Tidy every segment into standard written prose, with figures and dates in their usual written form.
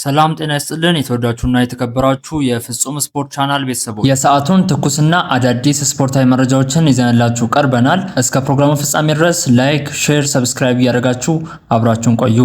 ሰላም ጤና ይስጥልን። የተወዳችሁና የተከበራችሁ የፍጹም ስፖርት ቻናል ቤተሰቦች፣ የሰዓቱን ትኩስና አዳዲስ ስፖርታዊ መረጃዎችን ይዘንላችሁ ቀርበናል። እስከ ፕሮግራሙ ፍጻሜ ድረስ like፣ share፣ subscribe እያደረጋችሁ አብራችሁን ቆዩ።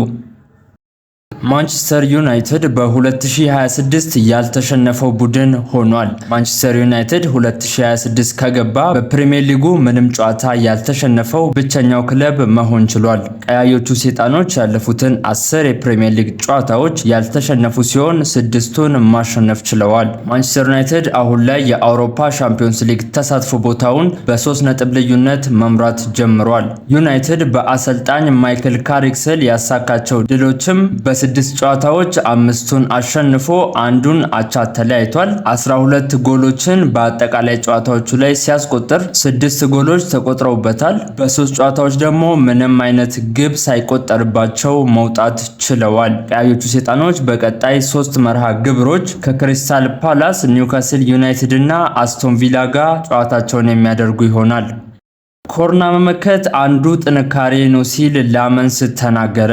ማንቸስተር ዩናይትድ በ2026 ያልተሸነፈው ቡድን ሆኗል። ማንቸስተር ዩናይትድ 2026 ከገባ በፕሪሚየር ሊጉ ምንም ጨዋታ ያልተሸነፈው ብቸኛው ክለብ መሆን ችሏል። ቀያዮቹ ሰይጣኖች ያለፉትን 10 የፕሪሚየር ሊግ ጨዋታዎች ያልተሸነፉ ሲሆን ስድስቱን ማሸነፍ ችለዋል። ማንቸስተር ዩናይትድ አሁን ላይ የአውሮፓ ሻምፒዮንስ ሊግ ተሳትፎ ቦታውን በ3 ነጥብ ልዩነት መምራት ጀምሯል። ዩናይትድ በአሰልጣኝ ማይክል ካሪክ ስር ያሳካቸው ድሎችም በስድስት ጨዋታዎች አምስቱን አሸንፎ አንዱን አቻ ተለያይቷል። 12 ጎሎችን በአጠቃላይ ጨዋታዎቹ ላይ ሲያስቆጥር ስድስት ጎሎች ተቆጥረውበታል። በሶስት ጨዋታዎች ደግሞ ምንም አይነት ግብ ሳይቆጠርባቸው መውጣት ችለዋል። ቀያዮቹ ሰይጣኖች በቀጣይ ሶስት መርሃ ግብሮች ከክሪስታል ፓላስ፣ ኒውካስል ዩናይትድ እና አስቶን ቪላ ጋር ጨዋታቸውን የሚያደርጉ ይሆናል። ኮርና መመከት አንዱ ጥንካሬ ነው ሲል ላመንስ ተናገረ።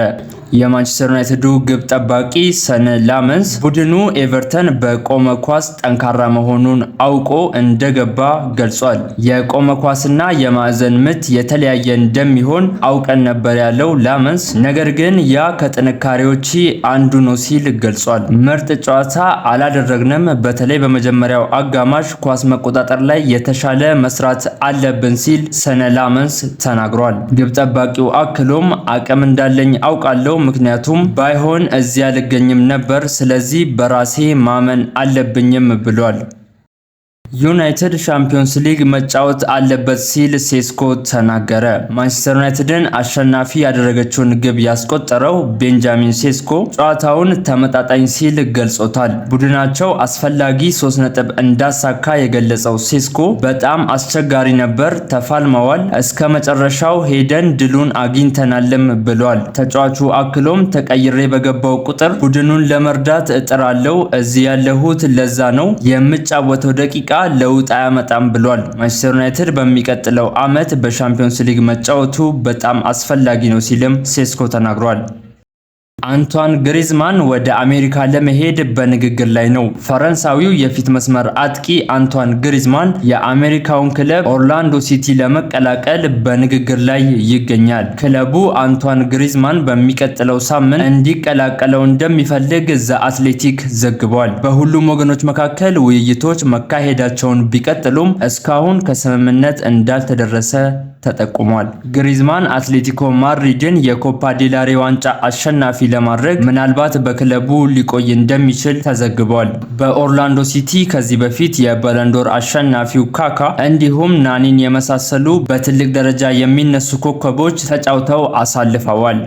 የማንቸስተር ዩናይትዱ ግብ ጠባቂ ሰን ላመንስ ቡድኑ ኤቨርተን በቆመ ኳስ ጠንካራ መሆኑን አውቆ እንደገባ ገልጿል። የቆመ ኳስና የማዕዘን ምት የተለያየ እንደሚሆን አውቀን ነበር ያለው ላመንስ፣ ነገር ግን ያ ከጥንካሬዎቼ አንዱ ነው ሲል ገልጿል። ምርጥ ጨዋታ አላደረግንም፣ በተለይ በመጀመሪያው አጋማሽ ኳስ መቆጣጠር ላይ የተሻለ መስራት አለብን ሲል ሰነ ላመንስ ተናግሯል። ግብ ጠባቂው አክሎም አቅም እንዳለኝ አውቃለሁ፣ ምክንያቱም ባይሆን እዚያ አልገኝም ነበር። ስለዚህ በራሴ ማመን አለብኝም ብሏል። ዩናይትድ ሻምፒዮንስ ሊግ መጫወት አለበት ሲል ሴስኮ ተናገረ። ማንቸስተር ዩናይትድን አሸናፊ ያደረገችውን ግብ ያስቆጠረው ቤንጃሚን ሴስኮ ጨዋታውን ተመጣጣኝ ሲል ገልጾታል። ቡድናቸው አስፈላጊ 3 ነጥብ እንዳሳካ የገለጸው ሴስኮ በጣም አስቸጋሪ ነበር፣ ተፋልመዋል፣ እስከ መጨረሻው ሄደን ድሉን አግኝተናልም ብሏል። ተጫዋቹ አክሎም ተቀይሬ በገባሁ ቁጥር ቡድኑን ለመርዳት እጥራለሁ፣ እዚህ ያለሁት ለዛ ነው፣ የምጫወተው ደቂቃ ለውጥ አያመጣም ብሏል። ማንቸስተር ዩናይትድ በሚቀጥለው ዓመት በሻምፒዮንስ ሊግ መጫወቱ በጣም አስፈላጊ ነው ሲልም ሴስኮ ተናግሯል። አንቷን ግሪዝማን ወደ አሜሪካ ለመሄድ በንግግር ላይ ነው። ፈረንሳዊው የፊት መስመር አጥቂ አንቷን ግሪዝማን የአሜሪካውን ክለብ ኦርላንዶ ሲቲ ለመቀላቀል በንግግር ላይ ይገኛል። ክለቡ አንቷን ግሪዝማን በሚቀጥለው ሳምንት እንዲቀላቀለው እንደሚፈልግ ዘ አትሌቲክ ዘግቧል። በሁሉም ወገኖች መካከል ውይይቶች መካሄዳቸውን ቢቀጥሉም እስካሁን ከስምምነት እንዳልተደረሰ ተጠቁሟል። ግሪዝማን አትሌቲኮ ማድሪድን የኮፓ ዴላሬ ዋንጫ አሸናፊ ለማድረግ ምናልባት በክለቡ ሊቆይ እንደሚችል ተዘግቧል። በኦርላንዶ ሲቲ ከዚህ በፊት የባሎንዶር አሸናፊው ካካ እንዲሁም ናኒን የመሳሰሉ በትልቅ ደረጃ የሚነሱ ኮከቦች ተጫውተው አሳልፈዋል።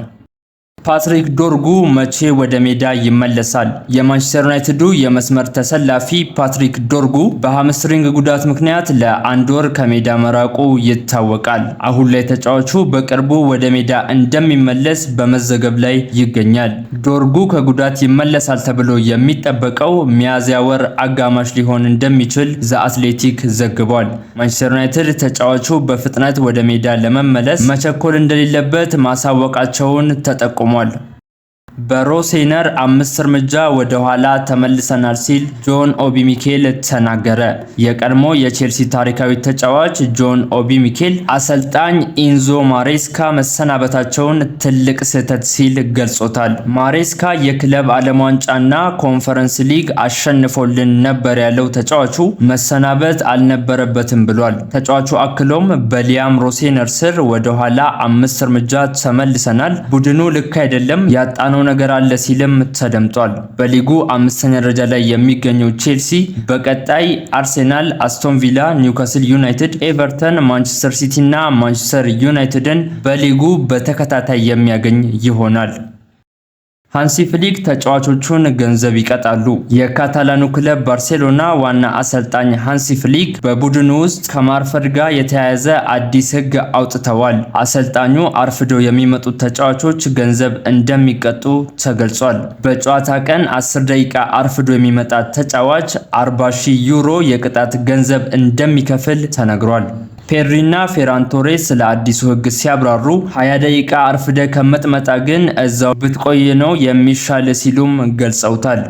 ፓትሪክ ዶርጉ መቼ ወደ ሜዳ ይመለሳል? የማንቸስተር ዩናይትዱ የመስመር ተሰላፊ ፓትሪክ ዶርጉ በ hamstring ጉዳት ምክንያት ለአንድ ወር ከሜዳ መራቁ ይታወቃል። አሁን ላይ ተጫዋቹ በቅርቡ ወደ ሜዳ እንደሚመለስ በመዘገብ ላይ ይገኛል። ዶርጉ ከጉዳት ይመለሳል ተብሎ የሚጠበቀው ሚያዝያ ወር አጋማሽ ሊሆን እንደሚችል ዘ አትሌቲክ ዘግቧል። ማንቸስተር ዩናይትድ ተጫዋቹ በፍጥነት ወደ ሜዳ ለመመለስ መቸኮል እንደሌለበት ማሳወቃቸውን ተጠቁሟል። በሮሴነር 5 እርምጃ ወደ ኋላ ተመልሰናል ሲል ጆን ኦቢ ሚኬል ተናገረ። የቀድሞ የቼልሲ ታሪካዊ ተጫዋች ጆን ኦቢ ሚኬል አሰልጣኝ ኢንዞ ማሬስካ መሰናበታቸውን ትልቅ ስህተት ሲል ገልጾታል። ማሬስካ የክለብ ዓለም ዋንጫና ኮንፈረንስ ሊግ አሸንፎልን ነበር ያለው ተጫዋቹ መሰናበት አልነበረበትም ብሏል። ተጫዋቹ አክሎም በሊያም ሮሴነር ስር ወደ ኋላ 5 እርምጃ ተመልሰናል፣ ቡድኑ ልክ አይደለም፣ ያጣነው ነገር አለ ሲልም ተደምጧል። በሊጉ አምስተኛ ደረጃ ላይ የሚገኘው ቼልሲ በቀጣይ አርሴናል፣ አስቶን ቪላ፣ ኒውካስል ዩናይትድ፣ ኤቨርተን፣ ማንቸስተር ሲቲ እና ማንቸስተር ዩናይትድን በሊጉ በተከታታይ የሚያገኝ ይሆናል። ሃንሲ ፍሊክ ተጫዋቾቹን ገንዘብ ይቀጣሉ። የካታላኑ ክለብ ባርሴሎና ዋና አሰልጣኝ ሃንሲ ፍሊክ በቡድኑ ውስጥ ከማርፈድ ጋር የተያያዘ አዲስ ሕግ አውጥተዋል። አሰልጣኙ አርፍደው የሚመጡ ተጫዋቾች ገንዘብ እንደሚቀጡ ተገልጿል። በጨዋታ ቀን 10 ደቂቃ አርፍዶ የሚመጣ ተጫዋች 40 ሺህ ዩሮ የቅጣት ገንዘብ እንደሚከፍል ተነግሯል። ፔድሪና ፌራን ቶሬስ ስለ አዲሱ ህግ ሲያብራሩ 20 ደቂቃ አርፍደህ ከምትመጣ ግን እዛው ብትቆይ ነው የሚሻል ሲሉም ገልጸውታል።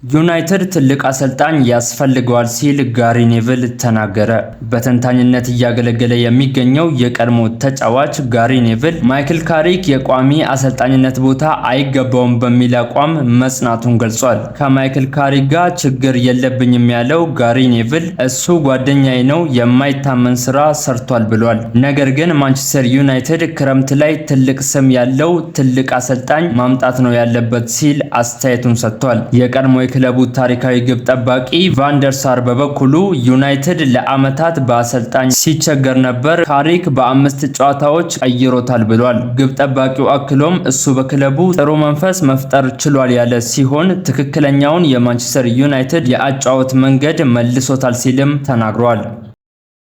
ዩናይትድ ትልቅ አሰልጣኝ ያስፈልገዋል ሲል ጋሪ ኔቭል ተናገረ። በተንታኝነት እያገለገለ የሚገኘው የቀድሞ ተጫዋች ጋሪ ኔቭል ማይክል ካሪክ የቋሚ አሰልጣኝነት ቦታ አይገባውም በሚል አቋም መጽናቱን ገልጿል። ከማይክል ካሪክ ጋር ችግር የለብኝም ያለው ጋሪ ኔቭል እሱ ጓደኛዬ ነው፣ የማይታመን ስራ ሰርቷል ብሏል። ነገር ግን ማንቸስተር ዩናይትድ ክረምት ላይ ትልቅ ስም ያለው ትልቅ አሰልጣኝ ማምጣት ነው ያለበት ሲል አስተያየቱን ሰጥቷል። የቀድሞ የክለቡ ታሪካዊ ግብ ጠባቂ ቫንደርሳር በበኩሉ ዩናይትድ ለዓመታት በአሰልጣኝ ሲቸገር ነበር፣ ካሪክ በ5 ጨዋታዎች ቀይሮታል ብሏል። ግብ ጠባቂው አክሎም እሱ በክለቡ ጥሩ መንፈስ መፍጠር ችሏል ያለ ሲሆን ትክክለኛውን የማንቸስተር ዩናይትድ የአጨዋወት መንገድ መልሶታል ሲልም ተናግሯል።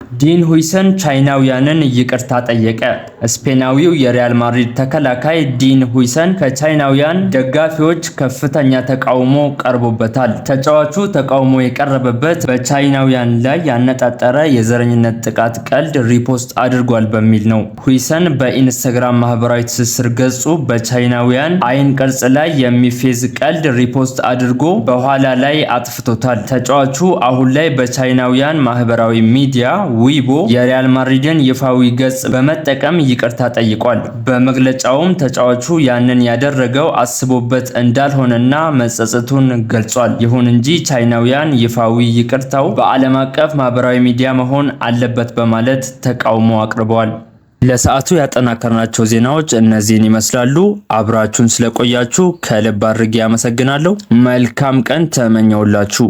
ዲን ሁይሰን ቻይናውያንን ይቅርታ ጠየቀ። ስፔናዊው የሪያል ማድሪድ ተከላካይ ዲን ሁይሰን ከቻይናውያን ደጋፊዎች ከፍተኛ ተቃውሞ ቀርቦበታል። ተጫዋቹ ተቃውሞ የቀረበበት በቻይናውያን ላይ ያነጣጠረ የዘረኝነት ጥቃት ቀልድ repost አድርጓል በሚል ነው። ሁይሰን በኢንስታግራም ማህበራዊ ትስስር ገጹ በቻይናውያን አይን ቅርጽ ላይ የሚፌዝ ቀልድ repost አድርጎ በኋላ ላይ አጥፍቶታል። ተጫዋቹ አሁን ላይ በቻይናውያን ማህበራዊ ሚዲያ ዊቦ የሪያል ማድሪድን ይፋዊ ገጽ በመጠቀም ይቅርታ ጠይቋል። በመግለጫውም ተጫዋቹ ያንን ያደረገው አስቦበት እንዳልሆነና መጸጸቱን ገልጿል። ይሁን እንጂ ቻይናውያን ይፋዊ ይቅርታው በዓለም አቀፍ ማህበራዊ ሚዲያ መሆን አለበት በማለት ተቃውሞ አቅርበዋል። ለሰዓቱ ያጠናከርናቸው ዜናዎች እነዚህን ይመስላሉ። አብራችሁን ስለቆያችሁ ከልብ አድርጌ አመሰግናለሁ። መልካም ቀን ተመኘውላችሁ።